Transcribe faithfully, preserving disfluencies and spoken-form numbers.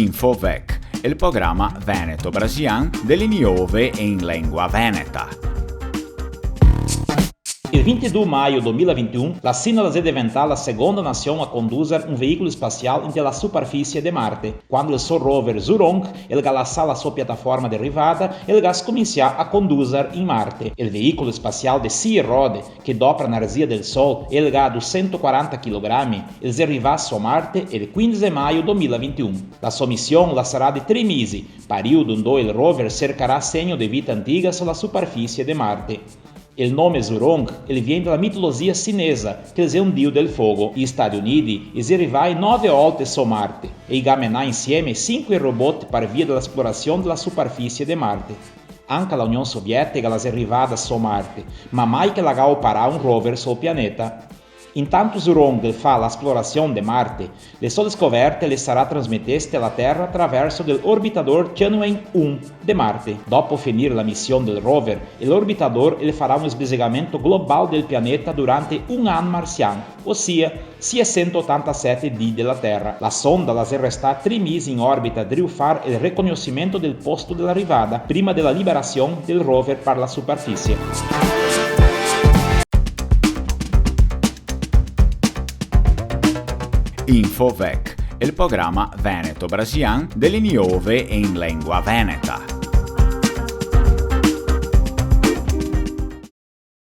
Infovec, el programa veneto-brasilian de le niove in lengua veneta. El vintidó maio do mil e vintiun, la Sina la xe deventà la segonda nasion a conduzar un veículo espacial inte la superficie de Marte, quando el so rover Zhurong el ga lasà la so piataforma de rivada e el ga scominsià a conduzar in Marte. El veículo espacial de sie rode, che dopra energia del Sol, el ga dusento quaranta chilogrami, el xe rivà so Marte el quindese maio do mil e vintiun. La so mision la sarà de tre mesi, periodo ndo el rover sercarà segno de vita antiga so la superficie de Marte. El nome Zhurong el vien de la mitologia sinesa, che el xe un dio del fogo. I Stati Uniti i xe rivai nove olte so Marte e i ga menà insieme sinque robot par via de la esplorasion de la superficie de Marte. Anca la Union Sovietica la xe rivada so Marte, ma mai che la ga oparà un rover so pianeta. Intanto Zhurong el fa la esplorasion de Marte, le so descoverte le sarà transmeteste a la Tera traverso del orbitador Tianwen un de Marte. Dopo finir la mision del rover, el orbitador el farà un sbesegamento global del pianeta durante un an marsian, osia siesento otantasete dì de la Tera. La sonda la xe restà tre mesi in orbita drio far el reconosimento del posto de la rivada, prima de la liberasion del rover par la superficie. Infovec, el programa veneto-brasilian de le niove in lengua veneta.